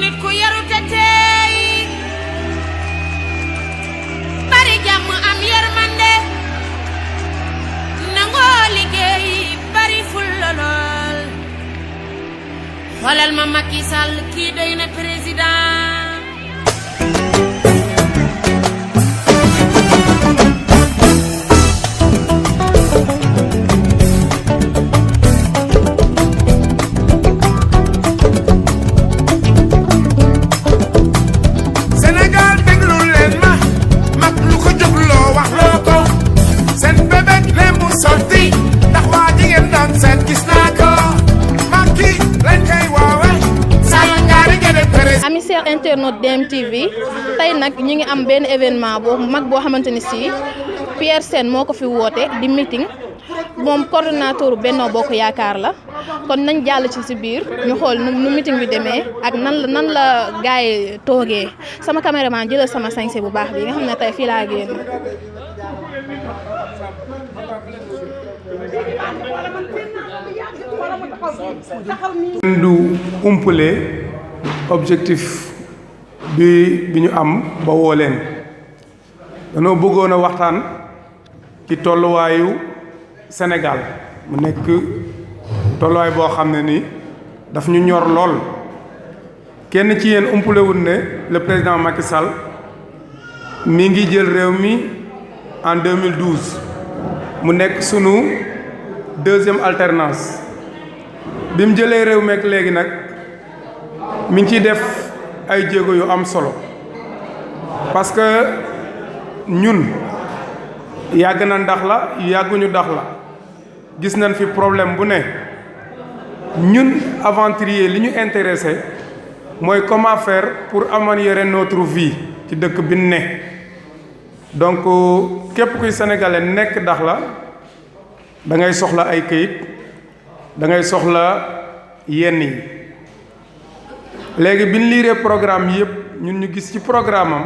nit ku yaru te tey bari jàmm am yërmande nangoo liggéey bari fulla lool xoolal ma Macky Sall kii doy na président internaute DMTV tey nag ñu ngi am benn événement boobu mag boo xamante ni si Pierre Sène moo ko fi woote di meeting moom coordonnateur Benno Bokk Yaakaar la kon nañ jàll ci biir ñu xool nu meeting bi demee ak nan la gars yi toogee sama caméraman jëlal sama sañse bu baax bi nga xam ne tey fii laa génn. du umpale objectif bi ñu am ba woo leen dañoo bëggoon a waxtaan ci tolluwaayu Sénégal mu nekk tolluwaay boo xam ne ni daf ñu ñor lool kenn ci yéen umpalewul ne le président Macky Sall mi ngi jël réew mi en 2012 mu nekk sunu deuxième alternance bi mu jëlee réew meek léegi nag mi ngi ciy def ay jéego yu am solo parce que ñun yàgg na ndax la yàgguñu ndax la gis nañ fi problème bu ne ñun aventurier li ñu intéressé mooy comment faire pour améliorer notre vie ci dëkk bi ne donc képp kuy sénégalais nekk ndax la da ngay soxla ay këyit da ngay soxla yenn yi léegi bi ñu liiree programme yëpp ñun ñu gis ci programme am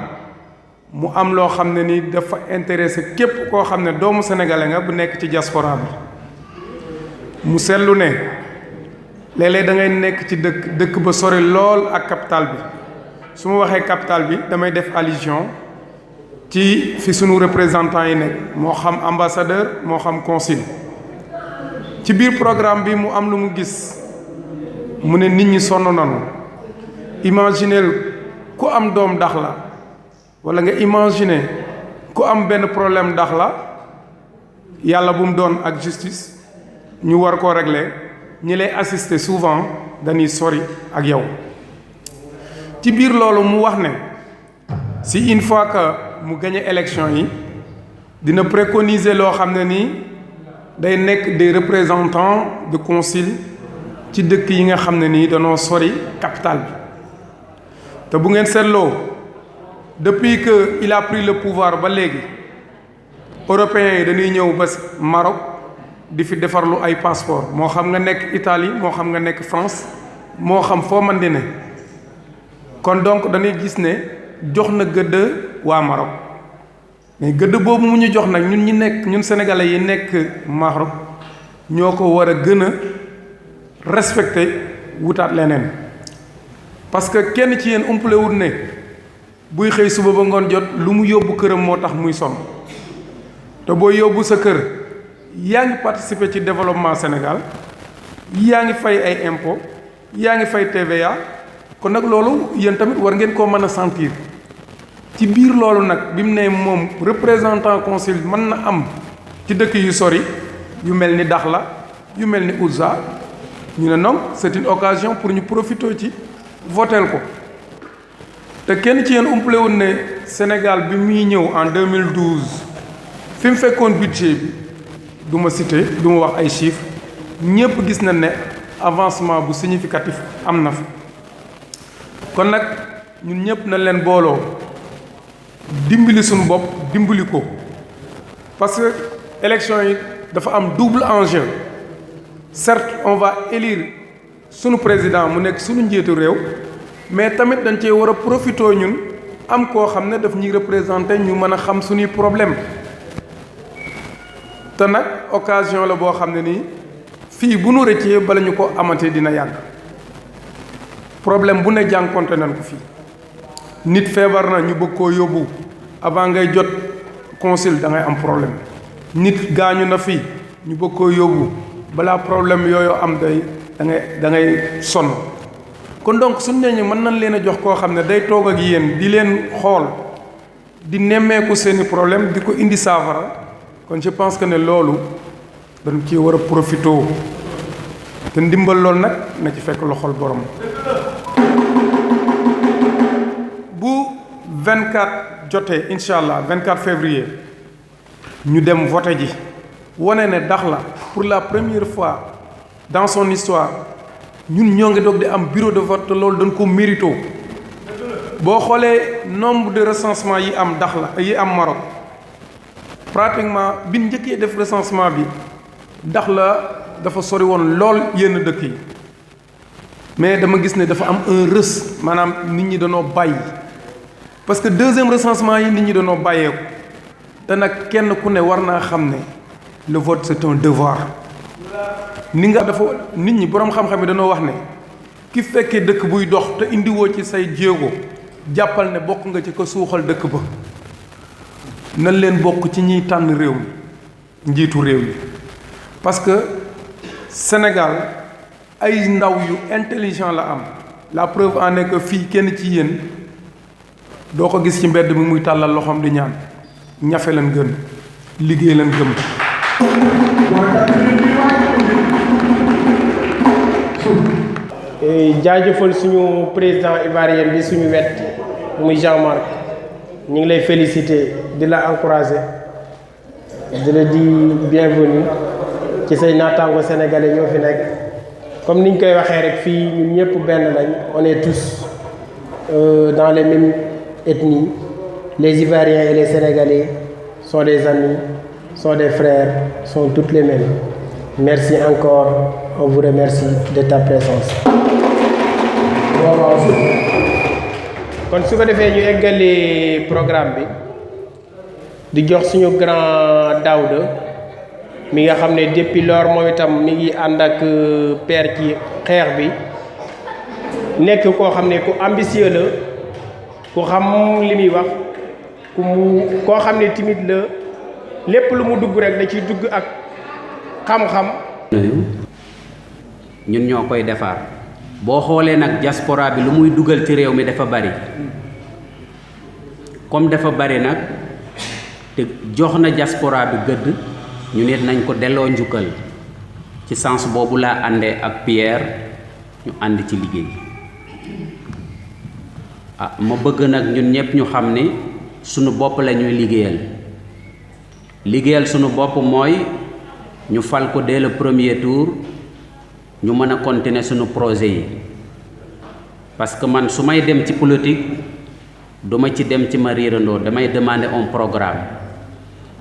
mu am loo xam ne ni dafa intéressé képp koo xam ne doomu sénégalais nga bu nekk ci diaspora bi mu seetlu ne léeg-léeg da ngay nekk ci dëkk ba sori lool ak capital bi su ma waxee capital bi damay def allusion ci fi sunu représentant yi nekk moo xam ambassadeur moo xam consul ci biir programme bi mu am lu mu gis mu ne nit ñi sonn nañu imaginez ku am doom dax la wala nga imaginer ku am benn problème dax la yàlla bu mu doon ak justice ñu war koo régler ñi lay assister souvent dañuy sori ak yow ci biir loolu mu wax ne si une fois que mu gagné élection yi dina préconiser loo xam ne nii day nekk des représentants de consul ci dëkk yi nga xam ne nii danoo sori capitale bi te bu ngeen seetloo depuis que il a pris le pouvoir ba léegi européens yi dañuy ñëw ba Maroc di fi defarlu ay passeport moo xam nga nekk Italie moo xam nga nekk France moo xam foo man di ne kon donc dañuy gis ne jox na gëdd waa Maroc mais gëdd boobu mu ñu jox nag ñun sénégalais yi nekk Maroc ñoo ko war a gën a respecté wutaat leneen parce que kenn ci yéen umpale wut ne buy xëy suba ba ngoon jot lu mu yóbbu këram moo tax muy sonn te boo yóbbu sa kër yaa ngi participer ci développement Sénégal yaa ngi fay ay impôts yaa ngi fay TVA kon nag loolu yéen tamit war ngeen koo mën a sentir ci biir loolu nag bi mu ne moom représentant consul mën na am ci dëkk yu sori yu mel ni Dakhla yu mel ni Ouza ñu ne non c'est une occasion pour ñu profiter ci votel ko te kenn ci yéen umpalewul ne Sénégal bi muy ñëw en 2012 fi mu fekkoon budget bi du ma citer du ma wax ay chiffres ñëpp gis na ne avancement bu significatif am na fi kon nag ñun ñëpp na leen booloo dimbali suñu bopp dimbali ko parce que élection yi dafa am double enjeu certes on va élire sunu président mu nekk sunu njiitu réew mais tamit dañ cee war a profité ñun am koo xam ne daf ñuy représenté ñu mën a xam suñuy problème te nag occasion la boo xam ne nii fii bu nu rëccee bala ñu ko amate dina yàgg problème bu ne jànkonte nañ ko fii nit feebar na ñu bëgg koo yóbbu avant ngay jot consul da ngay am problème nit gaañu na fii ñu bëgg koo yóbbu balaa problème yooyu am da ngay sonn kon donc suñ nee ñu mën nañ leen a jox koo xam ne day toog ak yéen di leen xool di nemmeeku seeni problème di ko indi saafara kon je pense que ne loolu dañ ci war a profité te ndimbal loolu nag na ci fekk loxol borom bu 24 jotee incha allah 24 février ñu dem voté ji wane ne Dakhla pour la première fois dans son histoire ñun ñoo ngi doog di am bureau de vote te loolu dañ ko mérito boo xoolee nombre de recensement yi am Dakhla yi am Maroc pratiquement bi njëkkee def recensement bi Dakhla dafa sori woon lool yenn dëkk yi mais dama gis ne dafa am un rës maanaam nit ñi dañoo bàyyi parce que deuxième recensement yi nit ñi dañoo bàyyeeku te nag kenn ku ne war naa xam ne le vote c'est un devoir ni nga dafa nit ñi boroom xam-xam yi dañoo wax ne ki fekkee dëkk buy dox te indiwoo ci say jéego jàppal ne bokk nga ci ko suuxal dëkk ba nan leen bokk ci ñiy tànn réew mi njiitu réew mi parce que Sénégal ay ndaw yu intelligent la am la preuve en est que fii kenn ci yéen doo ko gis ci mbedd mi muy tàllal loxoom di ñaan ñafe leen gën liggéey leen gëm jaajëfal suñu président ivoirien bi suñu wet muy Jean-Marc ñu ngi lay féliciter di la encourager di la di bienvenue ci say naataango sénégalais ñoo fi nekk comme niñ koy waxee rek fii ñun ñëpp benn lañ on est tous dans les mêmes ethnies les Ivoiriens et les Sénégalais sont des amis sont des frères sont toutes les mêmes merci encore on vous remercie de ta présence. kon su ko defee ñu eggali programme bi di jox suñu grand Daouda mi nga xam ne depuis lors moom itam mi ngi ànd ak père ci xeex bi nekk koo xam ne ku ambitieux la ku xam li muy wax koo xam ne timide la lépp lu mu dugg rek da ciy dugg ak xam-xam. ñun ñoo koy defar boo xoolee nag diaspora bi lu muy dugal ci réew mi dafa bari comme dafa bari nag te jox na diaspora bi gëdd ñu nit nañ ko delloo njukkal ci sens boobu laa àndee ak Pierre ñu ànd ci liggéey ma bëgg nag ñun ñëpp ñu xam ni sunu bopp la ñuy liggéeyal sunu bopp mooy ñu fal ko dès le premier tour ñu mën a continuer sunu projet yi parce que man su may dem ci politique duma ci dem ci ma riirandoo damay demander un programme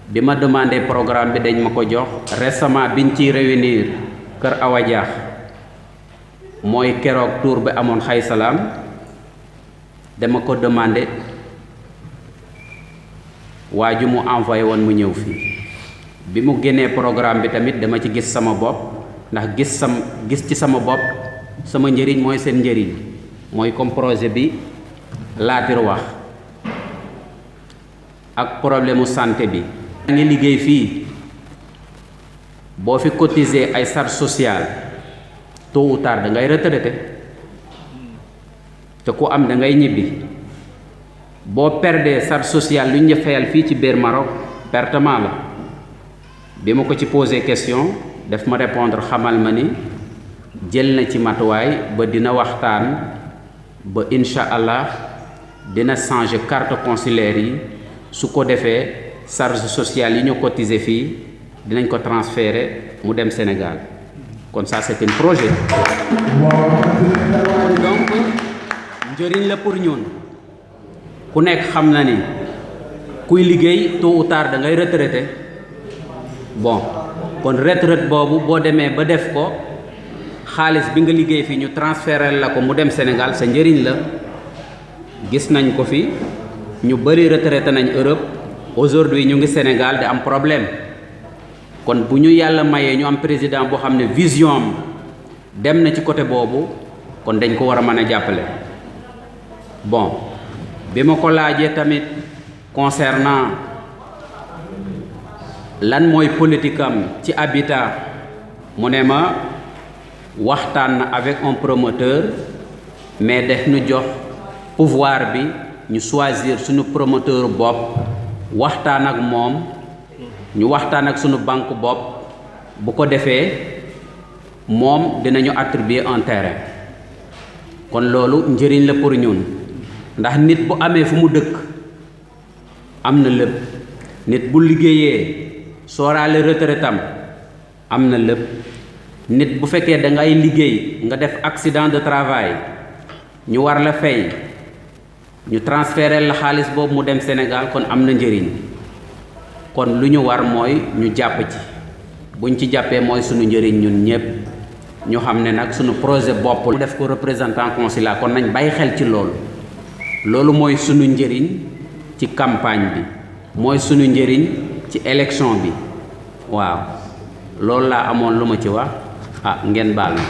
bi ma demandé programme bi dañ ma ko jox récemment biñ ciy réunir Kër Awa Diakh mooy keroog tour bi amoon Xay Salaam dama ko demandé waa ju mu envoyé woon mu ñëw fii bi mu génnee programme bi tamit dama ci gis sama bopp ndax gis ci sama bopp sama njëriñ mooy seen njëriñ mooy comme projet bi Latir wax ak problème mu santé bi ngi liggéey fii boo fi cotiser ay charge sociale tôt ou tard da ngay retraité te ku am da ngay ñibbi boo perdee charge sociale lu ñu fayal fii ci biir Maroc pertement la bi ma ko ci posé question daf ma répondre xamal ma ni jël na ci matuwaay ba dina waxtaan ba incha allah dina changer carte consulaire yi su ko defee charge sociale yi ñu cotiser fii dinañ ko transférer mu dem Sénégal kon ça c'est un projet donc njëriñ la pour ñun ku nekk xam na ni kuy liggéey tôt ou tard da ngay retraité bon kon retraite boobu boo demee ba def ko xaalis bi nga liggéey fii ñu transférer la ko mu dem Sénégal sa njëriñ la gis nañ ko fi ñu bëri retraité nañ Europe aujourd'hui ñu ngi Sénégal di am problème kon bu ñu yàlla mayee ñu am président boo xam ne vision am dem na ci côté boobu kon dañ ko war a mën a jàppale. Bon bi ma ko laajee tamit concernant lan mooy politique am ci habitat mu ne ma waxtaan na avec un promoteur mais def ñu jox pouvoir bi ñu choisir suñu promoteur bopp waxtaan ak moom ñu waxtaan ak suñu banque bopp bu ko defee moom dinañu attribuer un terrain. kon loolu njëriñ la pour ñun ndax nit bu amee fu mu dëkk am na lépp, nit bu liggéeyee sooraale retraitam am na lépp, nit bu fekkee da ngay liggéey nga def accident de travail ñu war la fay ñu transférer la xaalis boobu mu dem Sénégal kon am na njëriñ. kon lu ñu war mooy ñu jàpp ci buñ ci jàppee mooy sunu njëriñ ñun ñëpp ñu xam ne nag sunu projet bopp mu def ko représentant consulat kon nañ bàyyi xel ci loolu. loolu mooy sunu njëriñ ci campagne bi mooy sunu njëriñ ci élection bi waaw loolu laa amoon lu ma ci wax ngeen baal na.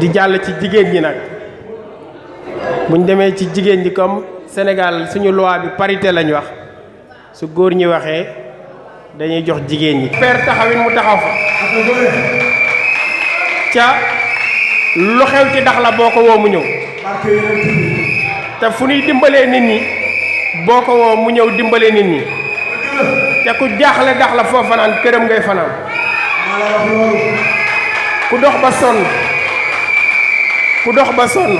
di jàll ci jigéen ñi nag buñ demee ci jigéen ñi comme Sénégal suñu loi bi parité lañ wax su góor ñi waxee dañuy jox jigéen ñi. père taxawin mu taxaw fa ca lu xew ci dax la boo ko woo mu ñëw te fu ñuy dimbalee nit ñi boo ko woo mu ñëw dimbalee nit ñi te ku jaaxle dax la foo fanaan këram ngay fanaan ku dox ba sonn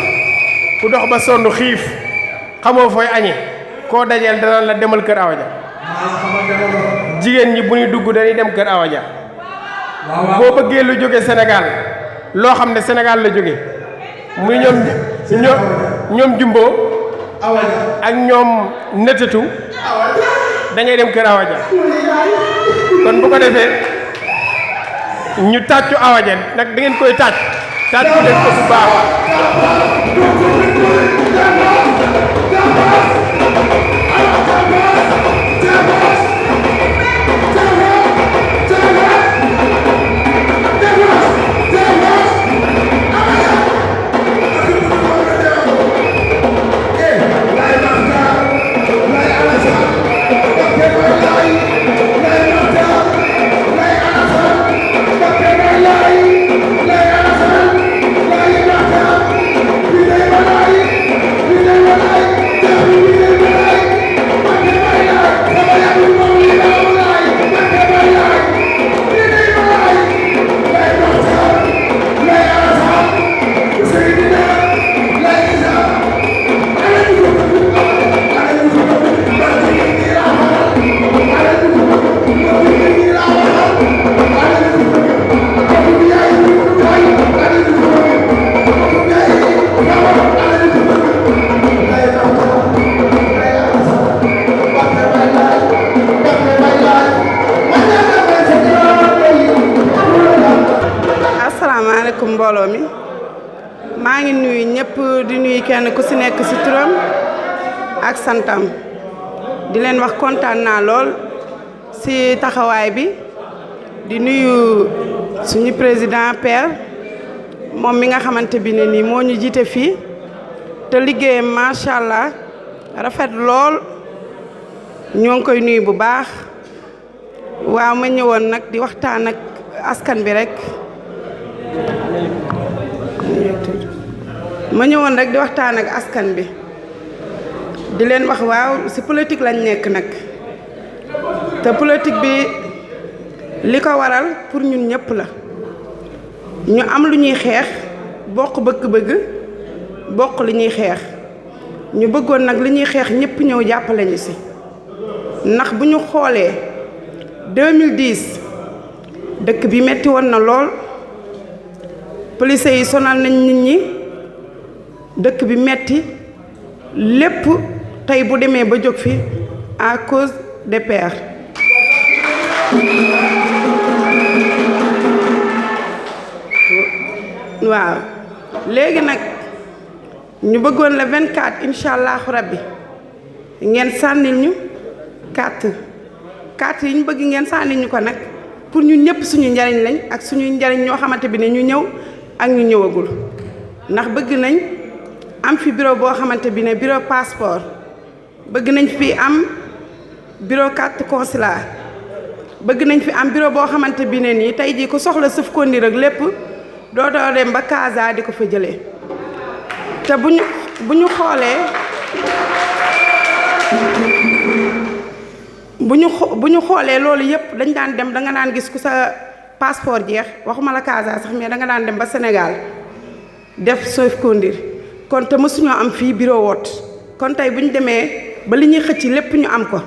ku dox ba sonn xiif xamoo fooy añee koo dajeel danaan la demal kër Awa Dia jigéen ñi bu ñuy dugg dañuy dem kër Awa Dia boo bëggee lu jóge Sénégal loo xam ne Sénégal la jóge muy ñoom Jumbo ak ñoom Netatu da ngay dem kër Awa Dia kon bu ko defee ñu tàccu Awa Dia nag da ngeen koy tàccu leen ko bu baax. mbooloo mi maa ngi nuyu ñëpp di nuyu kenn ku ci nekk ci turam ak santam di leen wax kontaan naa lool ci taxawaay bi di nuyu suñu président père moom mi nga xamante bi ne nii moo ñu jiite fii te liggéeyam macha allah rafet lool ñoo ngi koy nuyu bu baax waaw ma ñëwoon nag di waxtaan ak askan bi rek di waxtaan ak askan bi di leen wax waaw ci politique lañ nekk nag te politique bi li ko waral pour ñun ñëpp la ñu am lu ñuy xeex bokk bëgg-bëgg bokk li ñuy xeex ñu bëggoon nag li ñuy xeex ñëpp ñëw jàppale ñu si ndax bu ñu xoolee 2010 dëkk bi metti woon na lool police yi sonal nañ nit ñi dëkk bi metti lépp tey bu demee ba jóg fi à cause des pères waaw léegi nag ñu bëggoon le 24 incha allahu rabbi ngeen sànnil ñu carte yi ñu bëgg ngeen sànnil ñu ko nag pour ñun ñëpp suñu njariñ lañ ak suñu njariñ ñoo xamante bi ne ñu ñëw ak ñu ñëwagul ndax bëgg nañ am fi bureau boo xamante bi ne bureau passeport bëgg nañ fi am bureau carte consulat bëgg nañ fi am bureau boo xamante bi ne nii tey jii ku soxla suuf kondir ak lépp dootoo dem ba Casa di ko fa jëlee te bu ñu xoolee bu ñu xoolee loolu yëpp dañ daan dem da nga daan gis ku sa passeport jeex waxuma la Casa sax mais da nga daan dem ba Sénégal def suuf kondir kon te mësuñoo am fii bureau woot kon tey bu ñu demee ba li ñuy xëcc lépp ñu am ko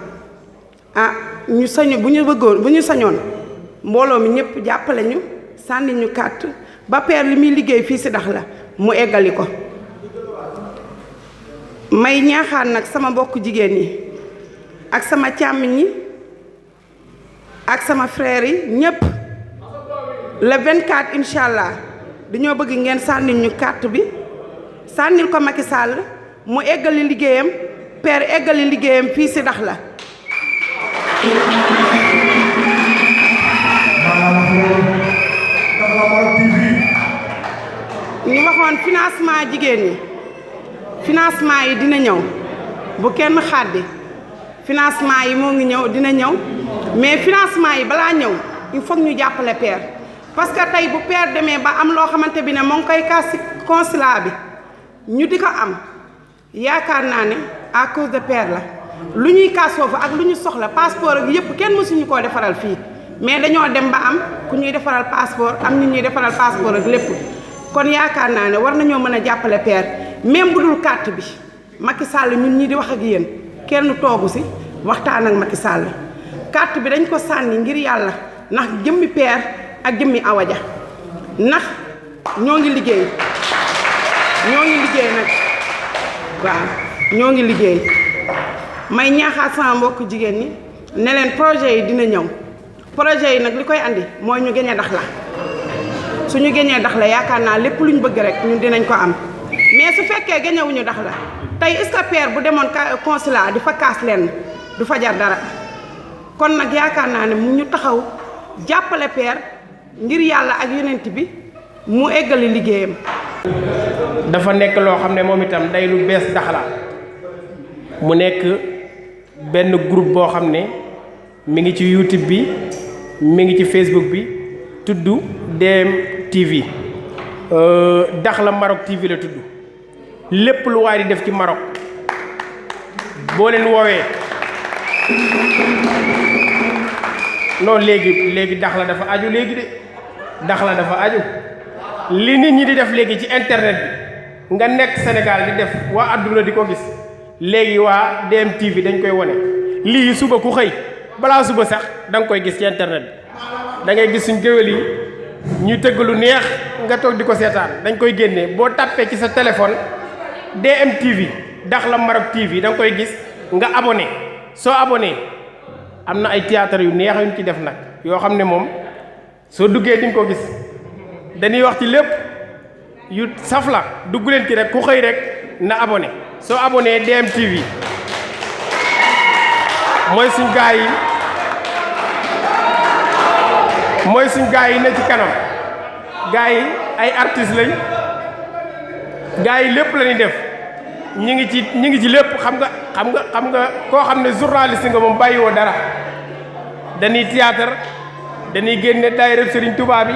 ah ñu sañu bu ñu sañoon mbooloo mi ñëpp jàppale ñu sànni ñu carte ba père li muy liggéey fii si Dakhla mu eggali ko may ñaaxaan nag sama mbokk jigéen ñi ak sama càmmiñ yi ak sama frère yi ñëpp le 24 incha allah dañoo bëgg ngeen sànnil ñu carte bi sànnil ko Macky Sall mu eggali liggéeyam père eggali liggéeyam fii si Dakhla ñu waxoon financement jigéen ñi financement yi dina ñëw bu kenn xàddi financement yi moo ngi ñëw dina ñëw mais financement yi balaa ñëw il faut ñu jàppale père parce que tey bu père demee ba am loo xamante bi ne moo ngi koy kaas ci consulat bi ñu di ko am yaakaar naa ne à cause de père la lu ñuy kaas foofu ak lu ñu soxla passeport ak yëpp kenn mësuñu koo defaral fii mais dañoo dem ba am ku ñuy defaral passeport am ñu ñuy defaral passeport ak lépp kon yaakaar naa ne war nañoo mën a jàppale père même bu dul carte bi Macky Sall ñun ñi di wax ak yéen kenn toogu si waxtaan ak Macky Sall carte bi dañ ko sànni ngir yàlla ndax jëmmi père ak jëmmi Awa Dia ndax ñoo ngi liggéey nag waaw ñoo ngi liggéey may ñaaxaat sama mbokk jigéen ñi ne leen projet yi dina ñëw projet yi nag li koy andi mooy ñu gañe Dakhla suñu gañee Dakhla yaakaar naa lépp luñ bëgg rek ñun dinañ ko am mais su fekkee gañewuñu Dakhla tey est-ce que père bu demoon consulat di fa kaas leen du fa jar dara kon nag yaakaar naa ne mu ñu taxaw jàppale père ngir yàlla ak yonent bi mu eggali liggéeyam. dafa nekk loo xam ne moom itam day lu bees Dakhla mu nekk benn groupe boo xam ne mi ngi ci YouTube bi mi ngi ci Facebook bi tudd DM TV Dakhla Maroc TV la tudd lépp lu waay di def ci Maroc boo leen woowee non léegi Dakhla dafa aju léegi de Dakhla dafa aju li nit ñi di def léegi ci internet bi nga nekk Sénégal di def waa àdduna di ko gis léegi waa DM TV dañ koy wone lii suba ku xëy balaa suba sax da nga koy gis ci internet bi da ngay gis suñ géwél yi ñuy tëgg lu neex nga toog di ko seetaan dañ koy génnee boo tàppee ci sa téléphone DM TV Dakhla Maroc TV da nga koy gis nga abonné soo abonné am na ay théâtre yu neex yuñ ci def nag yoo xam ne moom soo duggee di nga ko gis dañuy wax ci lépp yu saf la dugg leen ci rek ku xëy rek na abonné soo abonné DM TV mooy suñ gaay yi ne ci kanam gaay yi ay artistes lañ gaay yi lépp la ñuy def ñi ngi ci lépp xam nga koo xam ne journaliste nga moom bàyyiwoo dara dañuy théâtre dañuy génne daayira Serigne Touba bi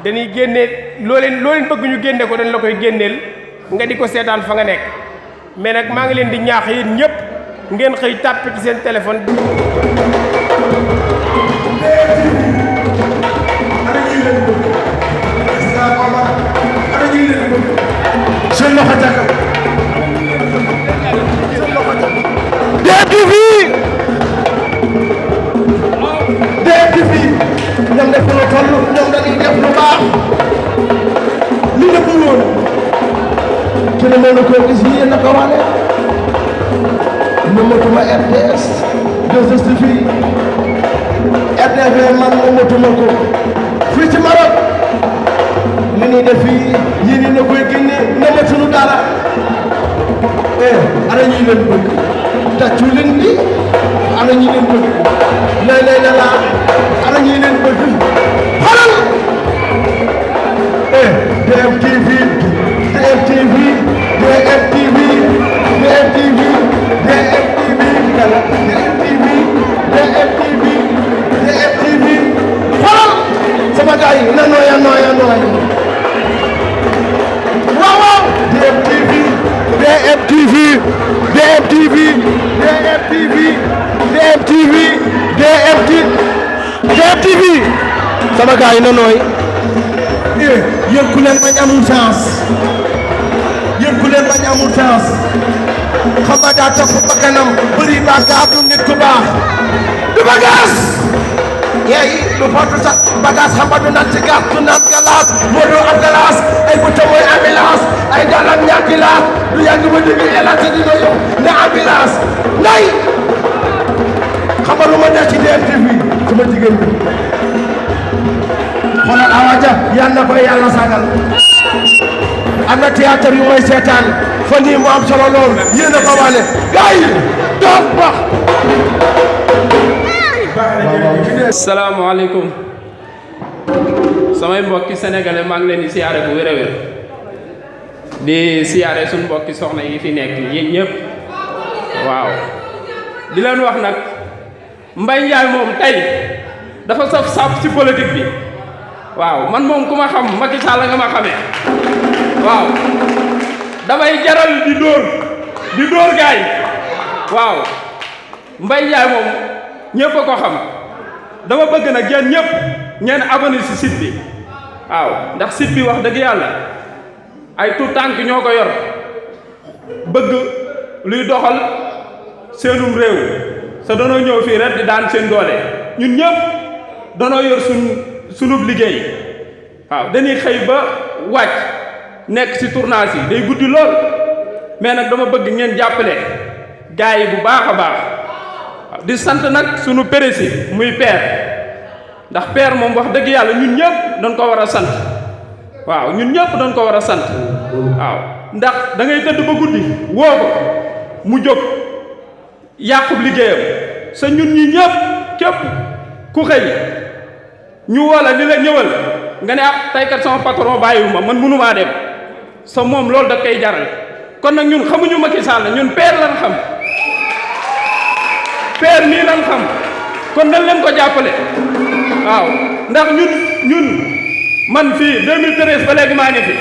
dañuy génne loo leen bëgg ñu génne ko dañ la koy génneel nga di ko seetaan fa nga nekk mais nag maa ngi leen di ñaax yéen ñëpp ngeen xëy tàppe ci seen téléphone. seen loxo ca kaw DMTV DMTV ñoom def lu toll ñoom dañuy def lu baax li nga bu woon ci ne mën na ko gis yéen na ko wane mëmatuma RTS 2STV RTV man mëmatuma ko fii ci Maroc li ñuy def fii yéen na koy génne nëmatunu dara ana ñi leen bëgg tàccu leen bi ana ñi leen bëgg lay la laa ana ñi leen bëgg xoolal DMTV DMTV DMTV DMTV DMTV kala DMTV DMTV DMTV xoolal sama gars yi na nooya waaw DMTV DMTV DMTV DMTV DMTV DMTV sama gars yi na nooy yéen ku leen bañ amul chance yéen ku leen bañ amul chance xam nga daa topp bakkanam bëri bàkkaar du nit ku baax du bagaas yeey lu porte sax bagaas xam nga du naan ci gas du naan galaas moo doo am galaas ay bëccëg mooy ambulance ay dalam ñàkki laas du yàgg ba digg elante dina yow ne ambulance nday xam nga lu ma nekk ci DMTV sama jigéen bi xoolal Awa Dia yal na ko yàlla sagal am na théâtre yu may seetaan fan yii mu am solo lool yéen a ko wane gars yi doog bax salaamaaleykum samay mbokki sénégalais maa ngi leen di siyaare bu wér a wér di siyaare suñu mbokki soxna yi fi nekk yéen ñëpp waaw di leen wax nag Mbaye Ndiaye moom tey dafa saf ci politique bi waaw man moom ku ma xam Macky Sall nga ma xamee waaw damay jaral di dóor gaay waaw Mbaye Ndiaye moom ñëpp a ko xam dama bëgg nag yéen ñëpp ngeen abonné ci site bi waaw ndax site bi wax dëgg yàlla ay tout tànk ñoo ko yor bëgg luy doxal seenum réew sa danoo ñëw fii rek di daan seen doole ñun ñëpp danoo yor sunub liggéey waaw dañuy xëy ba wàcc nekk ci tournage yi day guddi lool mais nag dama bëgg ngeen jàppale gars yi bu baax a baax di sant nag sunu président muy père ndax père moom wax dëgg yàlla ñun ñëpp dañ ko war a sant waaw ñun ñëpp dañ ko war a sant waaw ndax da ngay tëdd ba guddi woo ko mu jóg yàqub liggéeyam sa ñun ñi ñëpp képp ku xëy ñu woola ni la ñëwal nga ne tey kat sama patron bàyyiwuma man mënumaa dem sa moom loolu da koy jaral kon nag ñun xamuñu Macky Sall ñun père lan xam père nii lan xam kon dañ leen ko jàppale waaw ndax ñun man fii 2013 ba léegi maa ngi fi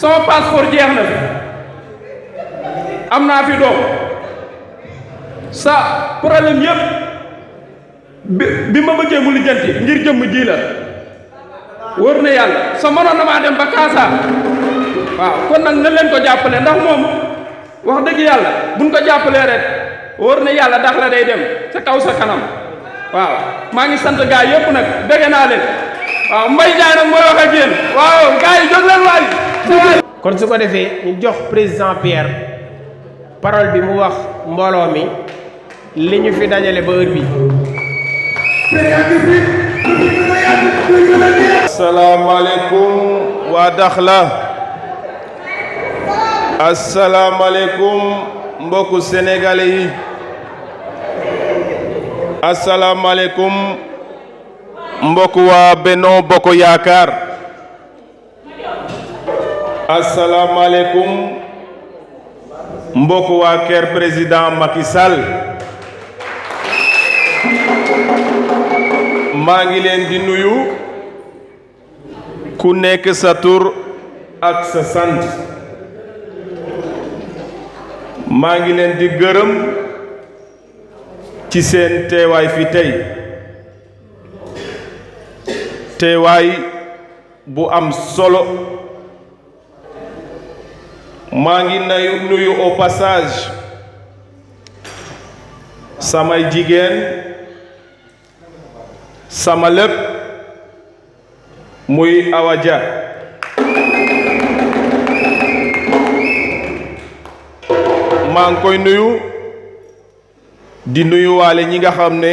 sama passeport jeex na fi am naa fi doom sa problème yëpp bi ma bëggee mu lijjanti ngir jëmm ji la wóor na yàlla sa mënoon na maa dem ba Kaasa waaw kon nag nañ leen ko jàppale ndax moom wax dëgg yàlla buñ ko jàppalee rek wóor na yàlla dax la day dem sa kaw sa kanam waaw maa ngi sant gaa yëpp nag bëgg naa leen waaw Mbaye Ndiaye nag mooy wax ak yéen waaw gaa yi jóg leen waay. kon su ko defee ñu jox président Pierre parole bi mu wax mbooloo mi li ñu fi dajale ba heure bi. asalaamaaleykum waa Dakhla asalaamaaleykum mbokku sénégalais yi asalaamaaleykum mbokku waa Benno Bokk Yaakaar asalaamaaleykum mbokku waa kër président Macky Sall maa ngi leen di nuyu ku nekk sa tur ak sa sant maa ngi leen di gërëm ci seen teewaay fi tey teewaay bu am solo maa ngi nuyu au passage samay jigéen sama lépp muy Awa Dia maa ngi koy nuyu di nuyu waale ñi nga xam ne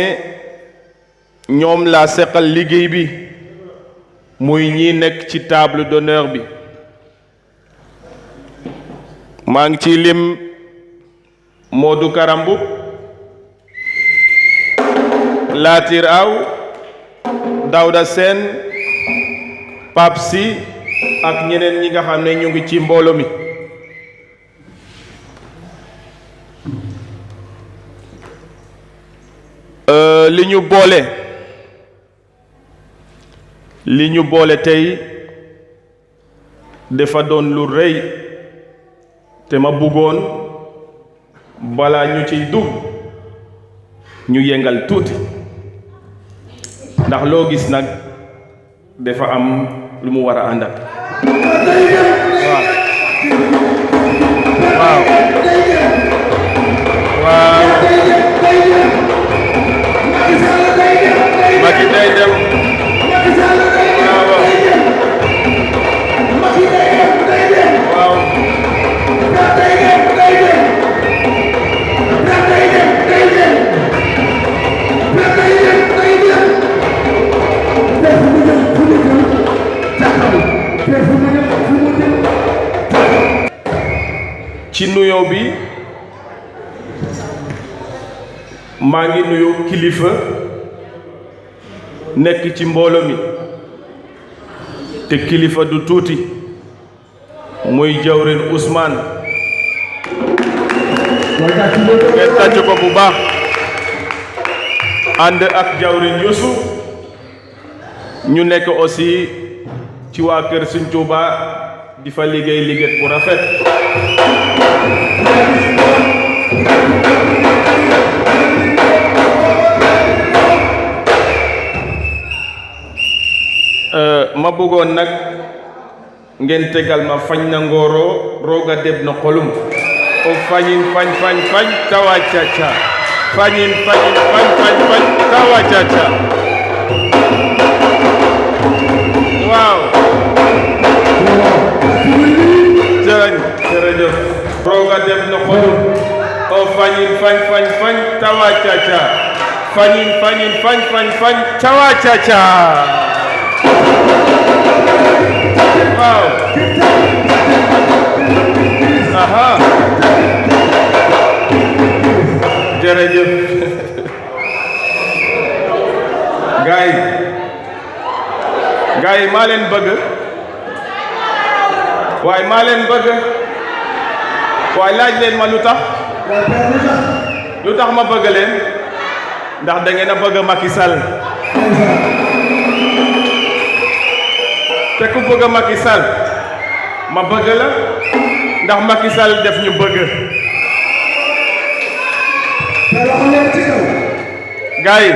ñoom laa seqal liggéey bi muy ñi nekk ci table d'honneur bi maa ngi ci lim Modou Karambou Latir Aw Daouda Sène Pape Sy ak ñeneen ñi nga xam ne ñu ngi ci mbooloo mi li ñu boole tey dafa doon lu rëy te ma bëggoon balaa ñu ciy dugg ñu yëngal tuuti ndax loo gis nag dafa am lu mu war a àndal waaw Macky day dem ci nuyoo bi maa ngi nuyu kilifa nekk ci mbooloo mi te kilifa du tuuti muy jawrin Ousmane ngeen tàcc ko bu baax ànd ak jawrin Youssou ñu nekk aussi ci waa kër Sëñ Tuuba di fa liggéey bu rafet ma bëggoon nag ngeen tegal ma fañ na ngooro rooga deb na xolum o fañin fañ tawa caca fañin fañ tawa caca waaw jërëjëf rooga deb na xolum o fañin fañ tawa caca fañin fañ tawa caca waaw aha jërëjëf gaay maa leen bëgg waaye laaj leen ma lu tax ma bëgg leen ndax da ngeen a bëgg Macky Sall te ku bëgg Macky Sall ma bëgg la ndax Macky Sall def ñu bëgg gaay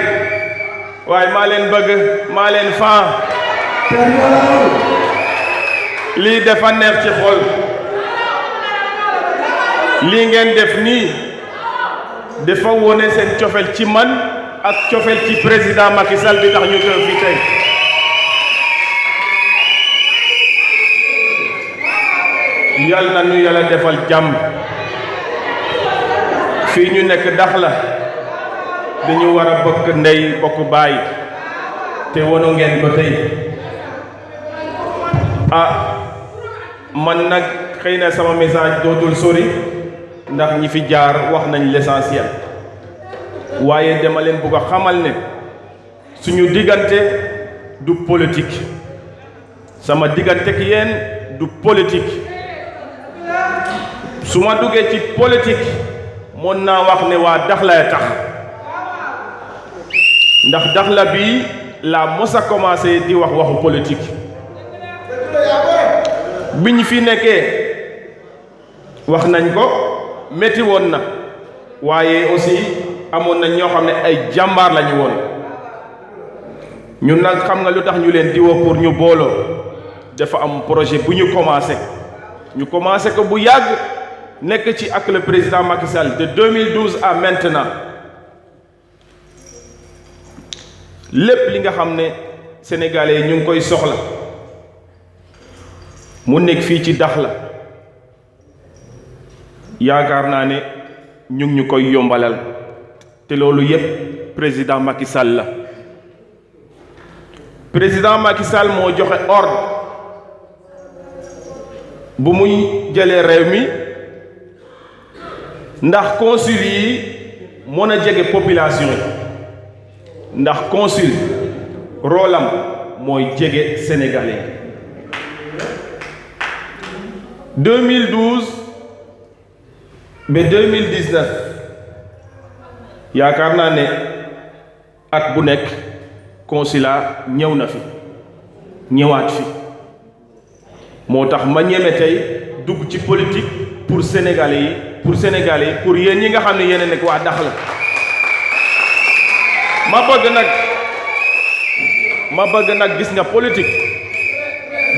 waaye maa leen bëgg maa leen faa lii dafa neex ci xol lii ngeen def nii dafa wone seen cofeel ci man ak cofeel ci président Macky Sall bi tax ñu teew fii tey yàlla na ñu yàlla defal jàmm fii ñu nekk Dakhla dañu war a bokk ndey bokk baay te wono ngeen ko tey man nag xëy na sama message dootul sori ndax ñi fi jaar wax nañ l'essentiel waaye dama leen bëgg a xamal ne suñu diggante du politique sama diggante ak yéen du politique su ma duggee ci politique mën naa wax ne waa Dakhla tax ndax Dakhla bi la mos a commencé di wax waxu politique bi ñu fi nekkee wax nañ ko métti woon na waaye aussi amoon na ñoo xam ne ay jàmbaar lañu woon ñun nag xam nga lu tax ñu leen di woo pour ñu booloo dafa am projet bu ñu commencé ko bu yàgg nekk ci ak le président Macky Sall de 2012 à maintenant lépp li nga xam ne sénégalais ñu ngi koy soxla mu nekk fii ci Dakhla yaakaar naa ne ñu ngi ñu koy yombalal te loolu yépp président Macky Sall la président Macky Sall moo joxe ordre bu muy jëlee réew mi ndax consul yi mën a jege population yi ndax consul rôle am mooy jege sénégalais 2012 ba 2019 yaakaar naa ne at bu nekk consulat ñëw na fi ñëwaat fi moo tax ma ñeme tey dugg ci politique pour sénégalais yi pour yéen ñi nga xam ne yéen a nekk waa Dakhla ma bëgg nag gis nga politique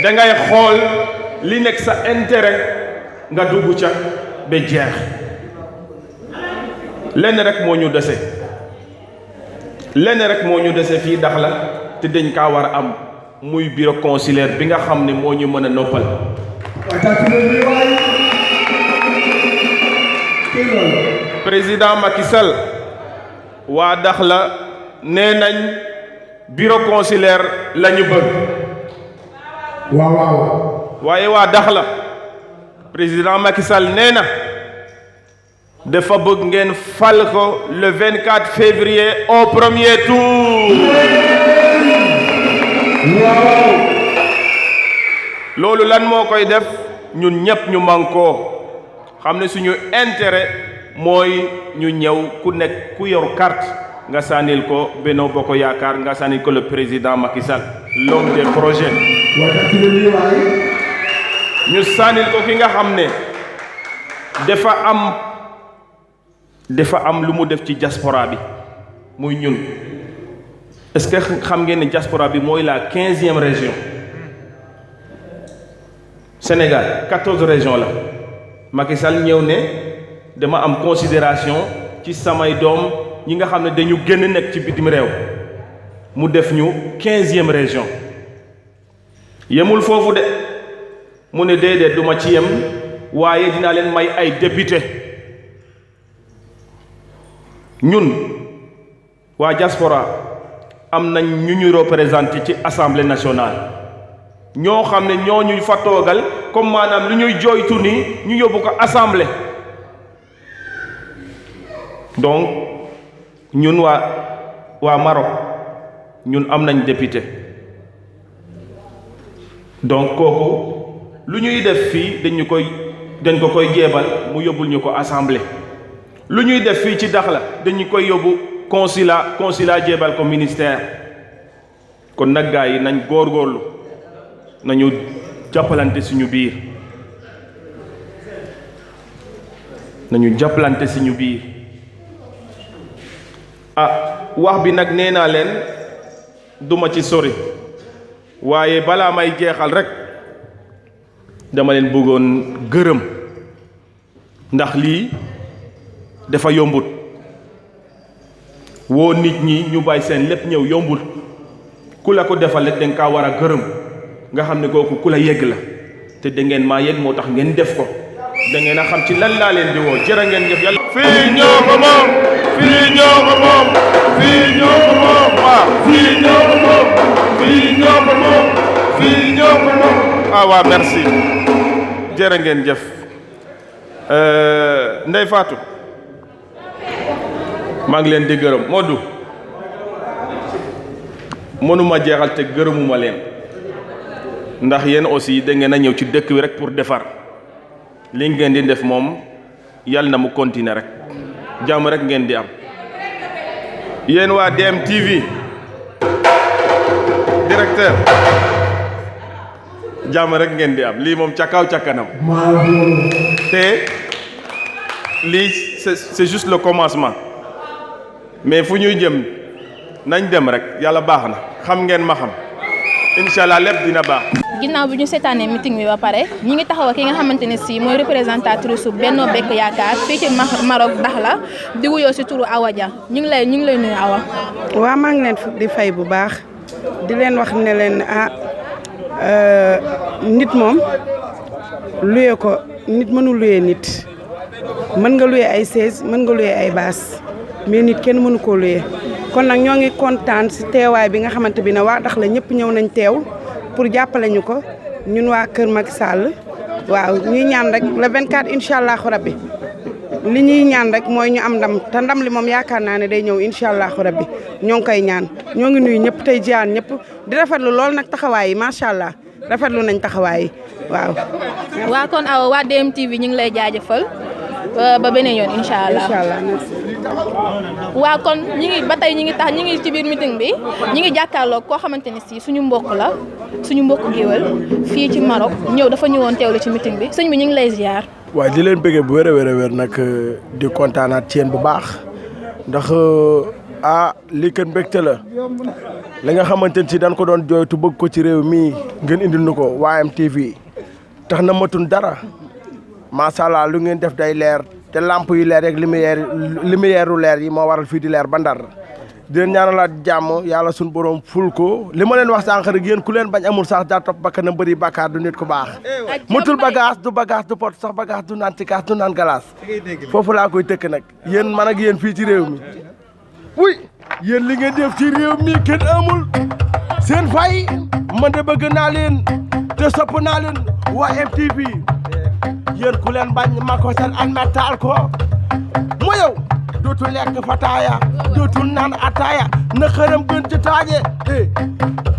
dangay xool li nekk sa intérêt nga dugg ca ba jeex lenn rek moo ñu dese fii Dakhla te dañ kaa war a am muy bureau consulaire bi nga xam ne moo ñu mën a noppal président Macky Sall waa Dakhla nee nañ bureau consulaire la ñu bëgg waaw waaye waa Dakhla président Macky Sall nee na dafa bëgg ngeen fal ko le 24 février au premier tour waaw loolu lan moo koy def ñun ñëpp ñu mànkoo xam ne suñu intérêt mooy ñu ñëw ku nekk ku yor carte nga sànnil ko Benno Bokk Yaakaar nga sànnil ko le président Macky Sall l'homme des projets ñu sànnil ko ki nga xam ne dafa am lu mu def ci diaspora bi muy ñun est-ce que xam ngeen ne diaspora bi mooy la 15e région Sénégal 14 régions la Macky Sall ñëw ne dama am considération ci samay doom ñi nga xam ne dañu génn nekk ci bitim réew mu def ñu 15e région yemul foofu de mu ne déedéet duma ci yem waaye dinaa leen may ay député ñun waa diaspora am nañ ñu ñu représenté ci assemblée nationale ñoo xam ne ñoo ñu fa toogal comme maanaam lu ñuy jooytu ni ñu yóbbu ko assemblée donc ñun waa Maroc ñun am nañ député donc kooku lu ñuy def fii dañ ko koy jeebal mu yóbbul ñu ko assemblée lu ñuy def fii ci Dakhla dañu koy yóbbu consulat jeebal ko ministère kon nag gaa yi nañ góorgóorlu nañu jàppalante suñu biir wax bi nag nee naa leen duma ci sori waaye balaa may jeexal rek dama leen bëggoon gërëm ndax lii dafa yombut woo nit ñi ñu bàyyi seen lépp ñëw yombut ku la ko defal rek danga kaa war a gërëm nga xam ne kooku ku la yegg la te da ngeen maa yegg moo tax ngeen def ko da ngeen a xam ci lan laa leen di woo jërë ngeen jëf yàlla fii ñoo ko moom fii ñoo ko moom fii ñoo ko moom waaw fii ñoo ko moom fii ñoo ko moom fii ñoo ko moom waaw merci jërë ngeen jëf Ndeye Fatou maa ngi leen di gërëm Modou mënuma jeexal te gërëmuma leen ndax yéen aussi da ngeen a ñëw ci dëkk bi rek pour defar li ngeen di def moom yàlla na mu continuer rek jàmm rek ngeen di am yéen waa DMTV directeur jàmm rek ngeen di am lii moom ca kaw ca kanam te lii c'est juste le commencement mais fu ñuy jëm nañ dem rek yàlla baax na xam ngeen ma xam inshallah lépp dina baax. ginnaaw bi ñu seetaanee meeting bi ba pare ñi ngi taxaw ak ki nga xamante ne si mooy représentatrice su Benno Bokk Yaakaar fii ci Maroc Dakhla di wuyoo si turu Awa Dia ñu ngi lay nuyu Awa. waaw maa ngi leen di fay bu baax di leen wax ne leen nit moom luye ko nit mënul luye nit mën nga luye ay chaise mën nga luye ay baas mais nit kenn mënu koo luye kon nag ñoo ngi kontaan si teewaay bi nga xamante bi ne waa Dakhla ñëpp ñëw nañ teew pour jàppale ñu ko ñun waa Kër Macky Sall waaw ñuy ñaan rek le 24 incha allahu rabbi li ñuy ñaan rek mooy ñu am ndam te ndam li moom yaakaar naa ne day ñëw incha allahu rabbi ñoo ngi koy ñaan ñoo ngi nuyu ñëpp tey jiyaan ñëpp di rafetlu lool nag taxawaay yi macha allah rafetlu nañ taxawaay yi waaw. waa kon Awa waa DMTV ñu ngi lay jaajëfal ba beneen yoon incha allah. incha allah merci. waa kon ñi ngi ci biir meeting bi ñi ngi jàkkaarloo koo xamante ne si suñu mbokk la suñu mbokk géwël fii ci Maroc dafa ñëwoon teewlu ci meeting bi sëñ bi ñu ngi lay ziar. waaye di leen bëggee bu wér a wér nag di kontaanaat ci yéen bu baax ndax lii kat mbégte la li nga xamante ne si dañ ko doon jooytu bëgg ko ci réew mii ngeen indil nu ko waa MTV tax na matun dara macha allah lu ngeen def day leer te lamp yi leer rek lumière leer yi moo waral fii di leer ba Ndar di leen ñaanalaat jàmm yàlla suñu borom ful ko li ma leen wax sànq rek yéen ku leen bañ amul sax daa topp bakkan na bëri bàkkaar du nit ku baax matul bagage du pot sax bagage du naan ci kaas du naan galaas foofu laa koy tëkk nag yéen man ak yéen fii ci réew mi wuy yéen li ngeen def ci réew mi kenn amul seen fay man de bëgg naa leen te sopp naa leen waa MTV yéen ku leen bañ ma ko seen an ma taal ko mu yow dootul lekk fataaya dootul naan ataaya na xërëm gën ci taaje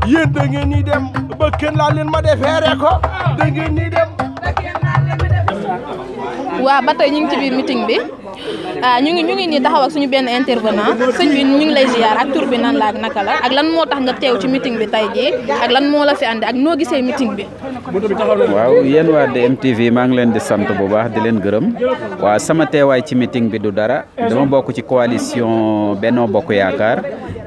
yéen da ngeen ni dem ba kenn laa leen ma defeere ko da ngeen ni dem. waa ba tey ñu ngi ci biir meeting bi ñu ngi nii taxaw ak suñu benn intervenant sëñ bi ñu ngi lay ziar ak tur bi nan la ak naka la ak lan moo tax nga teew ci meeting bi tey jii ak lan moo la fi andi ak noo gisee meeting bi. waaw yéen waa DMTV maa ngi leen di sant bu baax di leen gërëm waaw sama teewaay ci meeting bi du dara dama bokk ci coalition Benno Bokk Yaakaar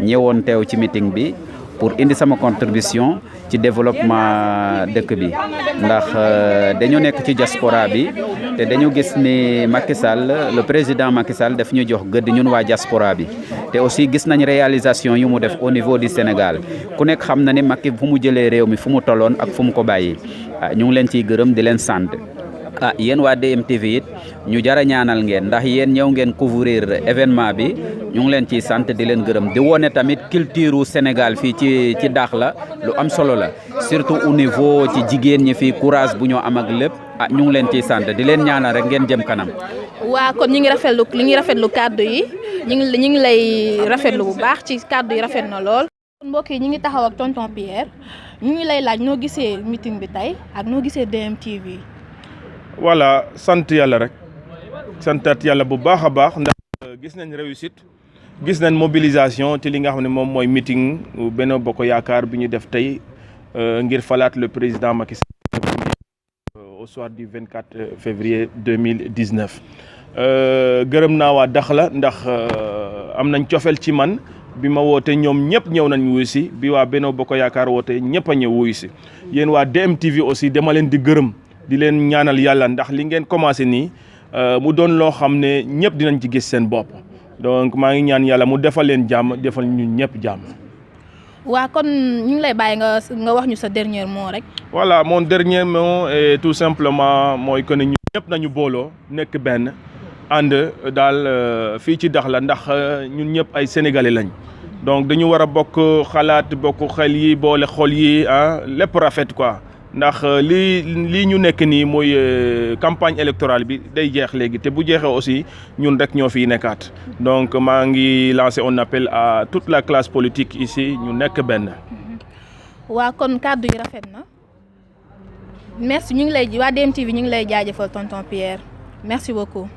ñëwoon teew ci meeting bi pour indi sama contribution ci développement dëkk bi ndax dañu nekk ci diaspora bi te dañu gis ni Macky Sall le président Macky Sall daf ñu jox gëdd ñun waa diaspora bi te aussi gis nañ réalisation yu mu def au niveau du Sénégal ku nekk xam na ni Macky fu mu jëlee réew mi fu mu tolloon ak fu mu ko bàyyi ñu ngi leen ciy gërëm di leen sant yéen waa DMTV it ñu jara ñaanal ngeen ndax yéen ñëw ngeen couvrir événement bi ñu ngi leen ciy sant di leen gërëm di wone tamit culture Sénégal fii ci Dakhla lu am solo la surtout au niveau ci jigéen ñi fii courage bu ñoo am ak lépp ñu ngi leen ciy sant di leen ñaanal rek ngeen jëm kanam. waa kon ñi ngi rafetlu kàddu yi ñi ngi lay rafetlu bu baax ci kàddu yi rafet na lool. mbokk yi ñi ngi taxaw ak tonton Pierre ñu ngi lay laaj noo gisee meeting bi tey ak noo gisee DMTV. voilà sant yàlla rek santat yàlla bu baax a baax ndax gis nañ réussite gis nañ mobilisation ci li nga xam ne moom mooy meeting Benno Bokk Yaakaar bi ñu def tey ngir falaat le président Macky Sall au soir du 24 février 2019 gërëm naa waa Dakhla ndax am nañ cofeel ci man bi ma woote ñoom ñëpp ñëw nañ wuyu si bi waa Benno Bokk Yaakaar woote ñëpp a ñëw wuyu si yéen waa DMTV aussi dama leen di gërëm di leen ñaanal yàlla ndax li ngeen commencé nii mu doon loo xam ne ñëpp dinañ ci gis seen bopp donc maa ngi ñaan yàlla mu defal leen jàmm defal ñun ñëpp jàmm. waa kon ñu ngi lay bàyyi nga wax ñu sa dernier mot rek. voilà mon dernier mot est tout simplement mooy que ne ñun ñëpp nañu booloo nekk benn ànd daal fii ci Dakhla ndax ñun ñëpp ay sénégalais lañ donc dañu war a bokk xalaat bokk xel yi boole xol yi lépp rafet quoi. ndax lii ñu nekk nii mooy campagne électorale bi day jeex léegi te bu jeexee aussi ñun rek ñoo fiy nekkaat donc maa ngi lancé un appel à toute la classe politique ici ñu nekk benn. waa kon kàddu yi rafet na merci ñu ngi lay waa DMTV ñu ngi lay jaajëfal tonton Pierre merci beaucoup.